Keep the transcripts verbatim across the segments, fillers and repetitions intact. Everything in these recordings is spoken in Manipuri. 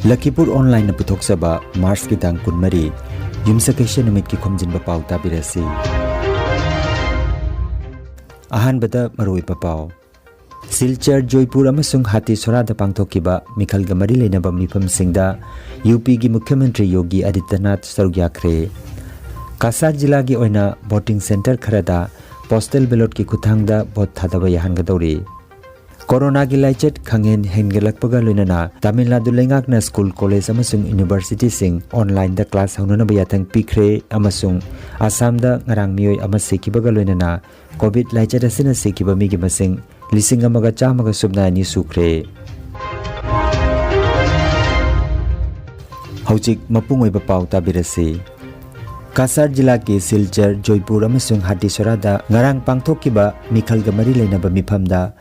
ꯂꯈꯤꯄꯨꯔ ꯑꯣꯟꯂꯥꯏꯟꯅ ꯄꯨꯊꯣꯛꯆꯕ ꯃꯥꯔꯆꯀꯤ ꯇꯥꯡ ꯀꯨꯟꯃꯔꯤ, ꯌꯨꯝꯁꯀꯩꯁ ꯅꯨꯃꯤꯠꯀꯤ ꯈꯣꯝꯖꯤꯟꯕ ꯄꯥꯎ ꯇꯥꯕꯤꯔꯁꯤ꯫ ꯑꯍꯥꯟꯕꯗ ꯃꯔꯨꯑꯣꯏꯕ ꯄꯥꯎ꯫ ꯁꯤꯜꯆꯔ, ꯖꯣꯏꯄꯨꯔ ꯑꯃꯁꯨꯡ ꯍꯥꯇꯤꯁꯣꯔꯥꯗ ꯄꯥꯡꯊꯣꯛꯈꯤꯕ ꯃꯤꯈꯜꯒ ꯃꯔꯤ ꯂꯩꯅꯕ ꯃꯤꯐꯝꯁꯤꯡꯗ ꯌꯨ ꯄꯤꯒꯤ ꯃꯨꯈ꯭ꯌ ꯃꯟꯇ꯭ꯔꯤ ꯌꯣꯒꯤ ꯑꯗꯤꯇ꯭ꯌꯅꯥꯊ ꯁꯔꯨꯛ ꯌꯥꯈ꯭ꯔꯦ꯫ ꯀꯥꯁꯥꯔ ꯖꯤꯂꯥꯒꯤ ꯑꯣꯏꯅ ꯚꯣꯇꯤꯡ ꯁꯦꯟꯇꯔ ꯈꯔꯗ ꯄꯣꯁꯇꯦꯜ ꯕꯦꯂꯣꯠꯀꯤ ꯈꯨꯠꯊꯥꯡꯗ ꯚꯣꯠ ꯊꯥꯗꯕ ꯌꯥꯍꯟꯒꯗꯧꯔꯤ꯫ ꯀꯣꯔꯣꯅꯥꯒꯤ ꯂꯥꯏꯆꯠ ꯈꯪꯍꯦꯟ ꯍꯦꯟꯒꯠꯂꯛꯄꯒ ꯂꯣꯏꯅꯅ ꯇꯥꯃꯤꯜ ꯅꯥꯗꯨ ꯂꯩꯉꯥꯛꯅ ꯁ꯭ꯀꯨꯜ, ꯀꯣꯂꯦꯖ ꯑꯃꯁꯨꯡ ꯌꯨꯅꯤꯚꯔꯁꯤꯇꯤꯁꯤꯡ ꯑꯣꯟꯂꯥꯏꯟꯗ ꯀ꯭ꯂꯥꯁ ꯍꯧꯅꯅꯕ ꯌꯥꯊꯪ ꯄꯤꯈ꯭ꯔꯦ ꯑꯃꯁꯨꯡ ꯑꯁꯥꯝꯗ ꯉꯔꯥꯡ ꯃꯤꯑꯣꯏ ꯑꯃ ꯁꯤꯈꯤꯕꯒ ꯂꯣꯏꯅꯅ ꯀꯣꯚꯤꯗ ꯂꯥꯏꯆꯠ ꯑꯁꯤꯅ ꯁꯤꯈꯤꯕ ꯃꯤꯒꯤ ꯃꯁꯤꯡ ꯂꯤꯁꯤꯡ ꯑꯃꯒ ꯆꯥꯝꯃꯒ ꯁꯨꯞꯅ ꯑꯅꯤ ꯁꯨꯈ꯭ꯔꯦ꯫ ꯍꯧꯖꯤꯛ ꯃꯄꯨꯡ ꯑꯣꯏꯕ ꯄꯥꯎ ꯇꯥꯕꯤꯔꯁꯤ꯫ ꯀꯥꯁꯥꯔ ꯖꯤꯂꯥꯒꯤ ꯁꯤꯜꯆꯔ, ꯖꯣꯏꯄꯨꯔ ꯑꯃꯁꯨꯡ ꯍꯥꯇꯤꯁꯣꯔꯥꯗ ꯉꯔꯥꯡ ꯄꯥꯡꯊꯣꯛꯈꯤꯕ ꯃꯤꯈꯜꯒ ꯃꯔꯤ ꯂꯩꯅꯕ ꯃꯤꯐꯝꯗ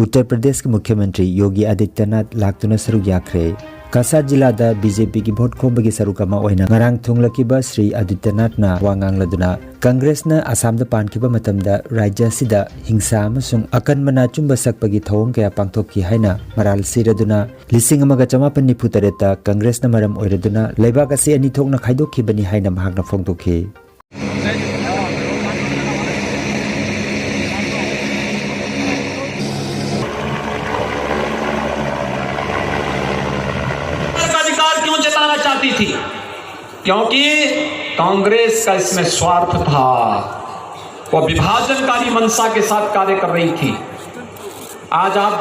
ꯎꯠꯇꯔ ꯄ꯭ꯔꯗꯦꯁꯀꯤ ꯃꯨꯈ꯭ꯌ ꯃꯟꯇ꯭ꯔꯤ ꯌꯣꯒꯤ ꯑꯗꯤꯇ꯭ꯌꯅꯥꯊ ꯂꯥꯛꯇꯨꯅ ꯁꯔꯨꯛ ꯌꯥꯈ꯭ꯔꯦ꯫ ꯀꯥꯁꯥꯔ ꯖꯤꯂꯥꯗ ꯕꯤ ꯖꯦ ꯄꯤꯒꯤ ꯚꯣꯠ ꯈꯣꯝꯕꯒꯤ ꯁꯔꯨꯛ ꯑꯃ ꯑꯣꯏꯅ ꯉꯔꯥꯡ ꯊꯨꯡꯂꯈꯤꯕ ꯁ꯭ꯔꯤ ꯑꯗꯤꯇ꯭ꯌꯅꯥꯊꯅ ꯋꯥ ꯉꯥꯡꯂꯗꯨꯅ, ꯀꯪꯒ꯭ꯔꯦꯁꯅ ꯑꯁꯥꯝꯗ ꯄꯥꯟꯈꯤꯕ ꯃꯇꯝꯗ ꯔꯥꯖ꯭ꯌ ꯑꯁꯤꯗ ꯍꯤꯡꯁꯥ ꯑꯃꯁꯨꯡ ꯑꯀꯟꯕꯅ ꯑꯆꯨꯝꯕ ꯁꯛꯄꯒꯤ ꯊꯧꯑꯣꯡ ꯀꯌꯥ ꯄꯥꯡꯊꯣꯛꯈꯤ ꯍꯥꯏꯅ ꯃꯔꯥꯜ ꯁꯤꯔꯗꯨꯅ, ꯂꯤꯁꯤꯡ ꯑꯃꯒ ꯆꯃꯥꯄꯟ ꯅꯤꯐꯨ ꯇꯔꯦꯠꯇ ꯀꯪꯒ꯭ꯔꯦꯁꯅ ꯃꯔꯝ ꯑꯣꯏꯔꯗꯨꯅ ꯂꯩꯕꯥꯛ ꯑꯁꯤ ꯑꯅꯤ ꯊꯣꯛꯅ ꯈꯥꯏꯗꯣꯛꯈꯤꯕꯅꯤ ꯍꯥꯏꯅ ꯃꯍꯥꯛꯅ ꯐꯣꯡꯗꯣꯛꯈꯤ꯫ का अधिकार क्यों जताना चाहती थी? क्योंकि कांग्रेस का इसमें स्वार्थ था। वो विभाजनकारी मंशा के साथ कार्य कर रही थी। आज आप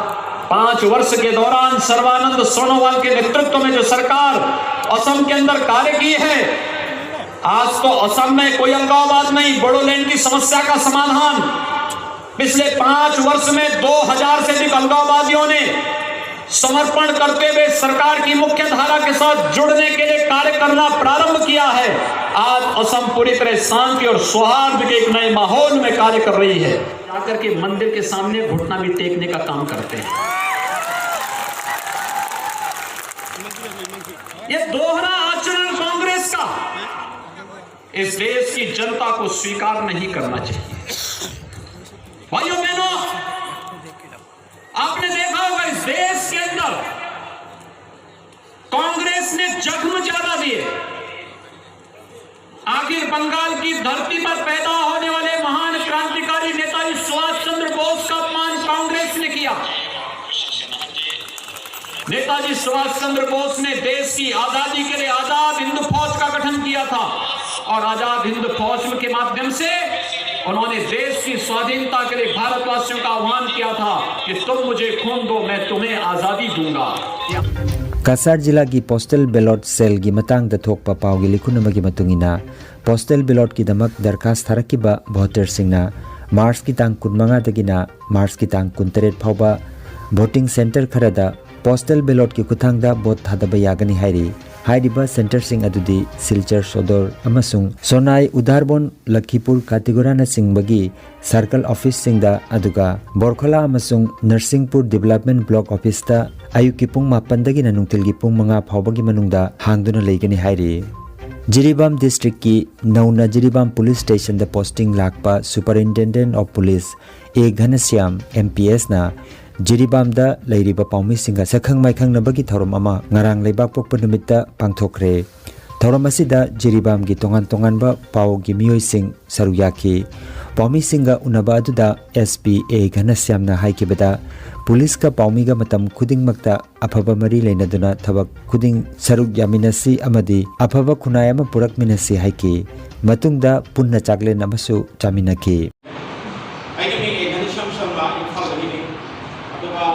पांच वर्ष के दौरान सर्बानंद सोनोवाल के नेतृत्व में जो सरकार असम के अंदर कार्य की है, आज तो असम में कोई अलगाववाद नहीं, बोडोलैंड की समस्या का समाधान। पिछले पांच वर्ष में दो हज़ार से अधिक अलगाववादियों ने समर्पण करते हुए सरकार की मुख्य धारा के साथ जुड़ने के लिए कार्य करना प्रारंभ किया है। आज असम पूरी तरह शांति और सौहार्द के एक नए माहौल में कार्य कर रही है। जाकर के मंदिर के सामने घुटना भी टेकने का काम करते हैं। ये दोहरा आचरण कांग्रेस का इस देश की जनता को स्वीकार नहीं करना चाहिए। भाइयों बहनों, आपने देखा होगा इस देश के अंदर कांग्रेस ने जख्म ज्यादा दिए। आखिर बंगाल की धरती पर पैदा होने वाले महान क्रांतिकारी नेताजी सुभाष चंद्र बोस का अपमान कांग्रेस ने किया। नेताजी सुभाष चंद्र बोस ने देश की आजादी के लिए आजाद हिंद फौज का गठन किया था और आजाद हिंद फौज के माध्यम से उन्होंने देश की स्वाधीनता के लिए भारतवासियों का आह्वान किया था कि तुम मुझे खून दो, मैं तुम्हें आजादी दूंगा। ꯀꯁꯥꯔ ꯖꯤꯂꯥꯒꯤ ꯄꯣꯁꯇꯦꯜ ꯕꯦꯂꯣꯠ ꯁꯦꯜꯒꯤ ꯃꯇꯥꯡꯗ ꯊꯣꯛꯄ ꯄꯥꯎꯒꯤ ꯂꯤꯈꯨꯟ ꯑꯃꯒꯤ ꯃꯇꯨꯡ ꯏꯟꯅ, ꯄꯣꯁꯇꯦꯜ ꯕꯦꯂꯣꯠꯀꯤꯗꯃꯛ ꯗꯔꯈꯥꯁ ꯊꯥꯔꯛꯈꯤꯕ ꯚꯣꯇꯔꯁꯤꯡꯅ ꯃꯥꯔꯆꯀꯤ ꯇꯥꯡ ꯀꯨꯟꯃꯉꯥꯗꯒꯤꯅ ꯃꯥꯔꯆꯀꯤ ꯇꯥꯡ ꯀꯨꯟꯇꯔꯦꯠ ꯐꯥꯎꯕ ꯚꯣꯇꯤꯡ ꯁꯦꯟꯇꯔ ꯈꯔꯗ ꯄꯣꯁꯇꯦꯜ ꯕꯦꯂꯣꯠꯀꯤ ꯈꯨꯠꯊꯥꯡꯗ ꯚꯣꯠ ꯊꯥꯗꯕ ꯌꯥꯒꯅꯤ ꯍꯥꯏꯔꯤ꯫ ꯍꯥꯏꯔꯤꯕ ꯁꯦꯟꯇꯔꯁꯤꯡ ꯑꯗꯨꯗꯤ ꯁꯤꯜꯆꯔ ꯁꯣꯗꯣꯔ ꯑꯃꯁꯨꯡ ꯁꯣꯅꯥꯏ, ꯎꯗꯥꯔꯕꯣꯟ, ꯂꯈꯤꯄꯨꯔ, ꯀꯥꯇꯤꯒꯣꯔꯥꯅꯆꯤꯡꯕꯒꯤ ꯁꯔꯀꯜ ꯑꯣꯐꯤꯁꯁꯤꯡꯗ, ꯑꯗꯨꯒ ꯕꯣꯔꯈꯣꯂꯥ ꯑꯃꯁꯨꯡ ꯅꯔꯁꯤꯡꯄꯨꯔ ꯗꯤꯕꯦꯂꯞꯃꯦꯟ ꯕ꯭ꯂꯣꯛ ꯑꯣꯐꯤꯁꯇ ꯑꯌꯨꯛꯀꯤ ꯄꯨꯡ ꯃꯥꯄꯟꯗꯒꯤꯅ ꯅꯨꯡꯊꯤꯜꯒꯤ ꯄꯨꯡ ꯃꯉꯥ ꯐꯥꯎꯕꯒꯤ ꯃꯅꯨꯡꯗ ꯍꯥꯡꯗꯨꯅ ꯂꯩꯒꯅꯤ ꯍꯥꯏꯔꯤ꯫ ꯖꯤꯔꯤꯕꯥꯝ ꯗꯤꯁꯇ꯭ꯔꯤꯛꯀꯤ ꯅꯧꯅ ꯖꯤꯔꯤꯕꯥꯝ ꯄꯨꯂꯤꯁ ꯁ꯭ꯇꯦꯁꯟꯗ ꯄꯣꯁꯇꯤꯡ ꯂꯥꯛꯄ superintendent of police A Ghanshyam, M P ꯑꯦꯁꯅ ꯖꯤꯔꯤꯕꯥꯝꯗ ꯂꯩꯔꯤꯕ ꯄꯥꯎꯃꯤꯁꯤꯡꯒ ꯁꯛꯈꯪ ꯃꯥꯏꯈꯪꯅꯕꯒꯤ ꯊꯧꯔꯝ ꯑꯃ ꯉꯔꯥꯡ ꯂꯩꯕꯥꯛꯄꯣꯛꯄ ꯅꯨꯃꯤꯠꯇ ꯄꯥꯡꯊꯣꯛꯈ꯭ꯔꯦ꯫ ꯊꯧꯔꯝ ꯑꯁꯤꯗ ꯖꯤꯔꯤꯕꯥꯝꯒꯤ ꯇꯣꯉꯥꯟ ꯇꯣꯉꯥꯟꯕ ꯄꯥꯎꯒꯤ ꯃꯤꯑꯣꯏꯁꯤꯡ ꯁꯔꯨꯛ ꯌꯥꯈꯤ꯫ ꯄꯥꯎꯃꯤꯁꯤꯡꯒ ꯎꯅꯕ ꯑꯗꯨꯗ ꯑꯦꯁ ꯄꯤ ꯑꯦ ꯘꯅꯁ꯭ꯌꯥꯝꯅ ꯍꯥꯏꯈꯤꯕꯗ, ꯄꯨꯂꯤꯁꯀ ꯄꯥꯎꯃꯤꯒ ꯃꯇꯝ ꯈꯨꯗꯤꯡꯃꯛꯇ ꯑꯐꯕ ꯃꯔꯤ ꯂꯩꯅꯗꯨꯅ ꯊꯕꯛ ꯈꯨꯗꯤꯡ ꯁꯔꯨꯛ ꯌꯥꯃꯤꯟꯅꯁꯤ ꯑꯃꯗꯤ ꯑꯐꯕ ꯈꯨꯟꯅꯥꯏ ꯑꯃ ꯄꯨꯔꯛꯃꯤꯟꯅꯁꯤ ꯍꯥꯏꯈꯤ꯫ ꯃꯇꯨꯡꯗ ꯄꯨꯟꯅ ꯆꯥꯛꯂꯦꯟ ꯑꯃꯁꯨ ꯆꯥꯃꯤꯟꯅꯈꯤ꯫ ꯑꯩꯒꯤ ꯃꯤꯡ ꯑꯦ ꯘꯅꯁ꯭ꯌꯥꯝ ꯁꯔꯃ, ꯏꯝꯐꯥꯜꯗꯒꯤꯅꯤ꯫ ꯑꯗꯨꯒ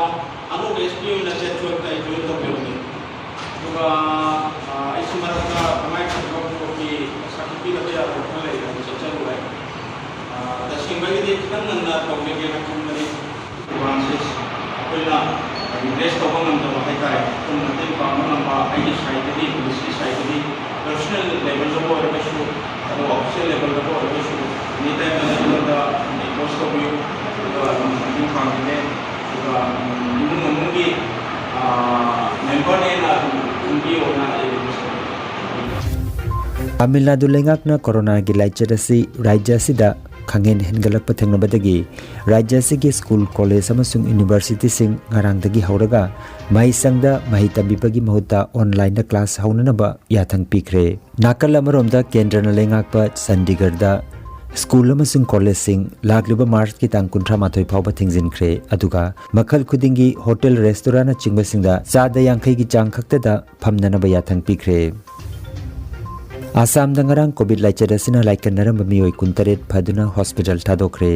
ꯑꯅꯧꯕ ꯑꯦꯁ ꯄꯤ ꯑꯣꯏꯅ ꯗꯦꯠ ꯇꯨꯌꯦꯜꯞꯇ ꯑꯩ ꯖꯣꯏꯟ ꯇꯧꯖꯕꯅꯤ꯫ ꯑꯗꯨꯒ ꯑꯩꯁꯤ ꯃꯔꯛꯇ ꯃꯃꯥꯏ ꯈꯪꯕ ꯄꯣꯠꯀꯤ ꯁꯥꯔꯇꯤꯐꯤꯀꯦꯠ ꯌꯥꯗꯕ ꯈꯔ ꯂꯩꯔꯦ, ꯑꯗꯨ ꯆꯠꯆꯔꯨꯔꯦ꯫ ꯇꯁꯦꯡꯕꯒꯤꯗꯤ ꯈꯤꯇꯪ ꯉꯟꯅ ꯇꯧꯖꯒꯦꯅ ꯈꯟꯕꯅꯤ꯫ ꯄ꯭ꯔꯣꯒ꯭ꯔꯥꯝꯁꯦ ꯑꯩꯈꯣꯏꯅ ꯔꯤꯄ꯭ꯂꯦꯁ ꯇꯧꯕ ꯉꯝꯗꯕ ꯍꯥꯏꯇꯥꯔꯦ꯫ ꯑꯩꯈꯣꯏꯅ ꯃꯇꯦꯡ ꯄꯥꯡꯕ ꯉꯝꯕ ꯑꯩꯒꯤ ꯁꯥꯏꯠꯇꯒꯤ, ꯄꯨꯂꯤꯁꯀꯤ ꯁꯥꯏꯠꯇꯒꯤ, ꯄꯔꯁꯣꯅꯦꯜ ꯂꯦꯕꯦꯜꯗꯕꯨ ꯑꯣꯏꯔꯒꯁꯨ, ꯑꯗꯨꯒ ꯑꯣꯐꯤꯁꯤꯌꯦꯜ ꯂꯦꯕꯦꯜꯗꯕꯨ ꯑꯣꯏꯔꯒꯁꯨ, ꯑꯦꯅꯤ ꯇꯥꯏꯝꯗ ꯑꯩꯉꯣꯟꯗ ꯑꯦꯄ꯭ꯔꯣꯆ ꯇꯧꯕꯤꯌꯨ, ꯑꯗꯨꯒ ꯑꯗꯨꯝ ꯃꯇꯦꯡ ꯄꯥꯡꯖꯒꯦ꯫ ꯑꯗꯨꯒ ꯏꯃꯨꯡ ꯃꯅꯨꯡꯒꯤ ꯃꯦꯝꯕꯔꯅꯦꯅ ꯑꯗꯨꯝ ꯈꯟꯕꯤꯌꯣꯅ ꯑꯩ ꯔꯤꯀ꯭ꯋꯦꯁ ꯇꯧꯖꯒꯦ꯫ ꯇꯥꯃꯤꯜ ꯅꯥꯗꯨ ꯂꯩꯉꯥꯛꯅ ꯀꯣꯔꯣꯅꯥꯒꯤ ꯂꯥꯏꯆꯠ ꯑꯁꯤ ꯔꯥꯖ꯭ꯌ ꯑꯁꯤꯗ ꯈꯪꯍꯦꯟ ꯍꯦꯟꯒꯠꯂꯛꯄ ꯊꯦꯡꯅꯕꯗꯒꯤ ꯔꯥꯖ꯭ꯌ ꯑꯁꯤꯒꯤ ꯁ꯭ꯀꯨꯜ, ꯀꯣꯂꯦꯖ ꯑꯃꯁꯨꯡ ꯌꯨꯅꯤꯚꯔꯁꯤꯇꯤꯁꯤꯡ ꯉꯔꯥꯡꯗꯒꯤ ꯍꯧꯔꯒ ꯃꯍꯩꯁꯪꯗ ꯃꯍꯩ ꯇꯝꯕꯤꯕꯒꯤ ꯃꯍꯨꯠꯇ ꯑꯣꯟꯂꯥꯏꯟꯗ ꯀ꯭ꯂꯥꯁ ꯍꯧꯅꯅꯕ ꯌꯥꯊꯪ ꯄꯤꯈ꯭ꯔꯦ꯫ ꯅꯥꯀꯜ ꯑꯃꯔꯣꯝꯗ ꯀꯦꯟꯗ꯭ꯔꯅ ꯂꯩꯉꯥꯛꯄ ꯆꯟꯗꯤꯒꯔꯗ ꯁ꯭ꯀꯨꯜ ꯑꯃꯁꯨꯡ ꯀꯣꯂꯦꯖꯁꯤꯡ ꯂꯥꯛꯂꯤꯕ ꯃꯥꯔꯆꯀꯤ ꯇꯥꯡ ꯀꯨꯟꯊ꯭ꯔꯥ ꯃꯥꯊꯣꯏ ꯐꯥꯎꯕ ꯊꯤꯡꯖꯤꯟꯈ꯭ꯔꯦ, ꯑꯗꯨꯒ ꯃꯈꯜ ꯈꯨꯗꯤꯡꯒꯤ ꯍꯣꯇꯦꯜ, ꯔꯦꯁꯇꯨꯔꯥꯟꯅꯆꯤꯡꯕꯁꯤꯡꯗ ꯆꯥꯗ ꯌꯥꯡꯈꯩꯒꯤ ꯆꯥꯡ ꯈꯛꯇꯗ ꯐꯝꯅꯅꯕ ꯌꯥꯊꯪ ꯄꯤꯈ꯭ꯔꯦ꯫ ꯑꯁꯥꯝꯗ ꯉꯔꯥꯡ ꯀꯣꯚꯤꯗ ꯂꯥꯏꯆꯠ ꯑꯁꯤꯅ ꯂꯥꯏꯀꯠꯅꯔꯝꯕ ꯃꯤꯑꯣꯏ ꯀꯨꯟꯇꯔꯦꯠ ꯐꯗꯨꯅ ꯍꯣꯁꯄꯤꯇꯥꯜ ꯊꯥꯗꯣꯛꯈ꯭ꯔꯦ꯫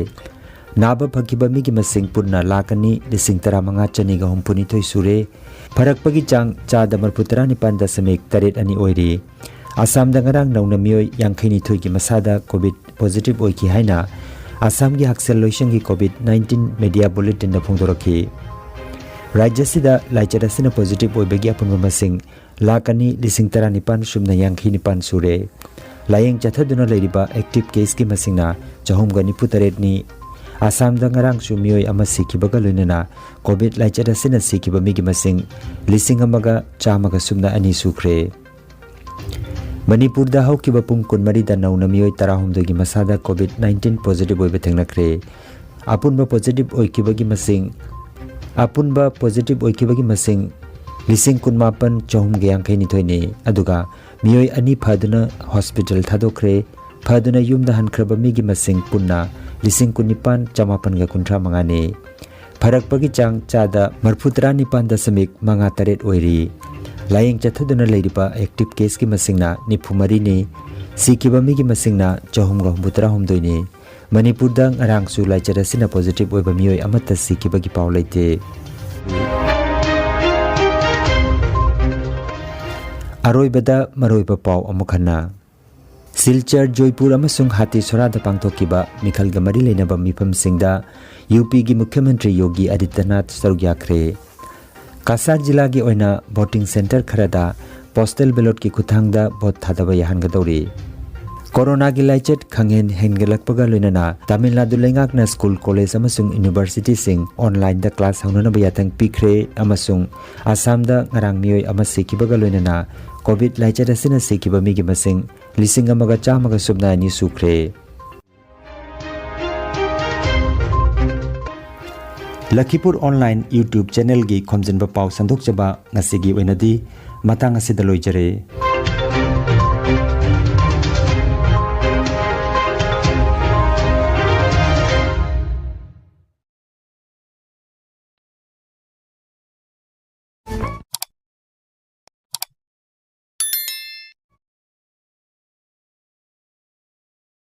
ꯅꯥꯕ ꯐꯈꯤꯕ ꯃꯤꯒꯤ ꯃꯁꯤꯡ ꯄꯨꯟꯅ ꯂꯥꯈ ꯑꯅꯤ ꯂꯤꯁꯤꯡ ꯇꯔꯥꯃꯉꯥ ꯆꯅꯤꯒ ꯍꯨꯝꯐꯨꯅꯤꯊꯣꯏ ꯁꯨꯔꯦ꯫ ꯐꯔꯛꯄꯒꯤ ꯆꯥꯡ ꯆꯥꯗ ꯃꯔꯤꯐꯨ ꯇꯔꯥꯅꯤꯄꯥꯟ ꯗꯁꯃꯤꯛ ꯇꯔꯦꯠ ꯑꯅꯤ ꯑꯣꯏꯔꯤ꯫ ꯑꯁꯥꯝꯗ ꯉꯔꯥꯡ ꯅꯧꯅ ꯃꯤꯑꯣꯏ ꯌꯥꯡꯈꯩꯅꯤꯊꯣꯏꯒꯤ ꯃꯁꯥꯗ ꯀꯣꯚꯤꯗ ꯄꯣꯖꯤꯇꯤꯚ ꯑꯣꯏꯈꯤ ꯍꯥꯏꯅ ꯑꯁꯥꯝꯒꯤ ꯍꯛꯁꯦꯜ ꯂꯣꯏꯁꯪꯒꯤ ꯀꯣꯚꯤꯗ ꯅꯥꯏꯟꯇꯤꯟ ꯃꯦꯗꯤꯌꯥ ꯕꯨꯂꯦꯇꯤꯟꯗ ꯐꯣꯡꯗꯣꯔꯛꯈꯤ꯫ ꯔꯥꯖ꯭ꯌ ꯑꯁꯤꯗ ꯂꯥꯏꯆꯠ ꯑꯁꯤꯅ ꯄꯣꯖꯤꯇꯤꯚ ꯑꯣꯏꯕꯒꯤ ꯑꯄꯨꯟꯕ ꯃꯁꯤꯡ ꯂꯥꯈ ꯑꯅꯤ ꯂꯤꯁꯤꯡ ꯇꯔꯥꯅꯤꯄꯥꯟ ꯁꯨꯞꯅ ꯌꯥꯡꯈꯩ ꯅꯤꯄꯥꯟ ꯁꯨꯔꯦ꯫ ꯂꯥꯌꯦꯡ ꯆꯠꯊꯗꯨꯅ ꯂꯩꯔꯤꯕ ꯑꯦꯛꯇꯤꯚ ꯀꯦꯁꯀꯤ ꯃꯁꯤꯡꯅ ꯆꯍꯨꯝꯒ ꯅꯤꯐꯨ ꯇꯔꯦꯠꯅꯤ꯫ ꯑꯁꯥꯝꯗ ꯉꯔꯥꯡꯁꯨ ꯃꯤꯑꯣꯏ ꯑꯃ ꯁꯤꯈꯤꯕꯒ ꯂꯣꯏꯅꯅ ꯀꯣꯚꯤꯗ ꯂꯥꯏꯆꯠ ꯑꯁꯤꯅ ꯁꯤꯈꯤꯕ ꯃꯤꯒꯤ ꯃꯁꯤꯡ ꯂꯤꯁꯤꯡ ꯑꯃꯒ ꯆꯥꯝꯃꯒ ꯁꯨꯞꯅ ꯑꯅꯤ ꯁꯨꯈ꯭ꯔꯦ꯫ ꯃꯅꯤꯄꯨꯔꯗ ꯍꯧꯈꯤꯕ ꯄꯨꯡ ꯀꯨꯟꯃꯔꯤꯗ ꯅꯧꯅ ꯃꯤꯑꯣꯏ ꯇꯔꯥꯍꯨꯝꯗꯣꯏꯒꯤ ꯃꯁꯥꯗ ꯀꯣꯚꯤꯗ ꯅꯥꯏꯟꯇꯤꯟ ꯄꯣꯖꯤꯇꯤꯚ ꯑꯣꯏꯕ ꯊꯦꯡꯅꯈ꯭ꯔꯦ꯫ ꯑꯄꯨꯟꯕ ꯄꯣꯖꯤꯇꯤꯚ ꯑꯣꯏꯈꯤꯕꯒꯤ ꯃꯁꯤꯡ, ꯑꯄꯨꯟꯕ ꯄꯣꯖꯤꯇꯤꯚ ꯑꯣꯏꯈꯤꯕꯒꯤ ꯃꯁꯤꯡ ꯂꯤꯁꯤꯡ ꯀꯨꯟꯃꯥꯄꯟ ꯆꯍꯨꯝꯒ ꯌꯥꯡꯈꯩꯅꯤꯊꯣꯏꯅꯤ, ꯑꯗꯨꯒ ꯃꯤꯑꯣꯏ ꯑꯅꯤ ꯐꯗꯨꯅ ꯍꯣꯁꯄꯤꯇꯥꯜ ꯊꯥꯗꯣꯛꯈ꯭ꯔꯦ꯫ ꯐꯗꯨꯅ ꯌꯨꯝꯗ ꯍꯟꯈ꯭ꯔꯕ ꯃꯤꯒꯤ ꯃꯁꯤꯡ ꯄꯨꯟꯅ ꯂꯤꯁꯤꯡ ꯀꯨꯟꯅꯤꯄꯥꯟ ꯆꯃꯥꯄꯟꯒ ꯀꯨꯟꯊ꯭ꯔꯥ ꯃꯉꯥꯅꯤ꯫ ꯐꯔꯛꯄꯒꯤ ꯆꯥꯡ ꯆꯥꯗ ꯃꯔꯤꯐꯨ ꯇꯔꯥꯅꯤꯄꯥꯟ ꯗꯁꯃꯤꯛ ꯃꯉꯥ ꯇꯔꯦꯠ ꯑꯣꯏꯔꯤ꯫ ꯂꯥꯌꯦꯡ ꯆꯠꯊꯗꯨꯅ ꯂꯩꯔꯤꯕ ꯑꯦꯛꯇꯤꯚ ꯀꯦꯁꯀꯤ ꯃꯁꯤꯡꯅ ꯅꯤꯐꯨ ꯃꯔꯤꯅꯤ꯫ ꯁꯤꯈꯤꯕ ꯃꯤꯒꯤ ꯃꯁꯤꯡꯅ ꯆꯍꯨꯝꯒ ꯍꯨꯝꯐꯨꯇꯔꯥ ꯍꯨꯝꯗꯣꯏꯅꯤ꯫ ꯃꯅꯤꯄꯨꯔꯗ ꯉꯔꯥꯡꯁꯨ ꯂꯥꯏꯆꯠ ꯑꯁꯤꯅ ꯄꯣꯖꯤꯇꯤꯚ ꯑꯣꯏꯕ ꯃꯤꯑꯣꯏ ꯑꯃꯠꯇ ꯁꯤꯈꯤꯕꯒꯤ ꯄꯥꯎ ꯂꯩꯇꯦ꯫ ꯑꯔꯣꯏꯕꯗ ꯃꯔꯨꯑꯣꯏꯕ ꯄꯥꯎ ꯑꯃꯨꯛ ꯍꯟꯅ꯫ ꯁꯤꯜꯆꯔ, ꯖꯣꯏꯄꯨꯔ ꯑꯃꯁꯨꯡ ꯍꯥꯇꯤꯁꯣꯔꯥꯗ ꯄꯥꯡꯊꯣꯛꯈꯤꯕ ꯃꯤꯈꯜꯒ ꯃꯔꯤ ꯂꯩꯅꯕ ꯃꯤꯐꯝꯁꯤꯡꯗ ꯌꯨ ꯄꯤꯒꯤ ꯃꯨꯈ꯭ꯌ ꯃꯟꯇ꯭ꯔꯤ ꯌꯣꯒꯤ ꯑꯥꯗꯤꯇ꯭ꯌꯅꯥꯊ ꯁꯔꯨꯛ ꯌꯥꯈ꯭ꯔꯦ꯫ ꯀꯁꯥꯔ ꯖꯤꯂꯥꯒꯤ ꯑꯣꯏꯅ ꯚꯣꯇꯤꯡ ꯁꯦꯟꯇꯔ ꯈꯔꯗ ꯄꯣꯁꯇꯦꯜ ꯕꯦꯂꯣꯠꯀꯤ ꯈꯨꯠꯊꯥꯡꯗ ꯚꯣꯠ ꯊꯥꯗꯕ ꯌꯥꯍꯟꯒꯗꯧꯔꯤ꯫ ꯀꯣꯔꯣꯅꯥꯒꯤ ꯂꯥꯏꯆꯠ ꯈꯪꯍꯦꯟ ꯍꯦꯟꯒꯠꯂꯛꯄꯒ ꯂꯣꯏꯅꯅ ꯇꯥꯃꯤꯜ ꯅꯥꯗꯨ ꯂꯩꯉꯥꯛꯅ ꯁ꯭ꯀꯨꯜ, ꯀꯣꯂꯦꯖ ꯑꯃꯁꯨꯡ ꯌꯨꯅꯤꯚꯔꯁꯤꯇꯤꯁꯤꯡ ꯑꯣꯟꯂꯥꯏꯟꯗ ꯀ꯭ꯂꯥꯁ ꯍꯧꯅꯅꯕ ꯌꯥꯊꯪ ꯄꯤꯈ꯭ꯔꯦ ꯑꯃꯁꯨꯡ ꯑꯁꯥꯝꯗ ꯉꯔꯥꯡ ꯃꯤꯑꯣꯏ ꯑꯃ ꯁꯤꯈꯤꯕꯒ ꯂꯣꯏꯅꯅ ꯀꯣꯚꯤꯗ ꯂꯥꯏꯆꯠ ꯑꯁꯤꯅ ꯁꯤꯈꯤꯕ ꯃꯤꯒꯤ ꯃꯁꯤꯡ ꯂꯤꯁꯤꯡ ꯑꯃꯒ ꯆꯥꯝꯃꯒ ꯁꯨꯞꯅ ꯑꯅꯤ ꯁꯨꯈ꯭ꯔꯦ꯫ ꯂꯈꯤꯄꯨꯔ ꯑꯣꯟꯂꯥꯏꯟ YouTube ꯆꯦꯅꯦꯜꯒꯤ ꯈꯣꯝꯖꯤꯟꯕ ꯄꯥꯎ ꯁꯟꯗꯣꯛꯆꯕ ꯉꯁꯤꯒꯤ ꯑꯣꯏꯅꯗꯤ ꯃꯇꯥꯡ ꯑꯁꯤꯗ ꯂꯣꯏꯖꯔꯦ꯫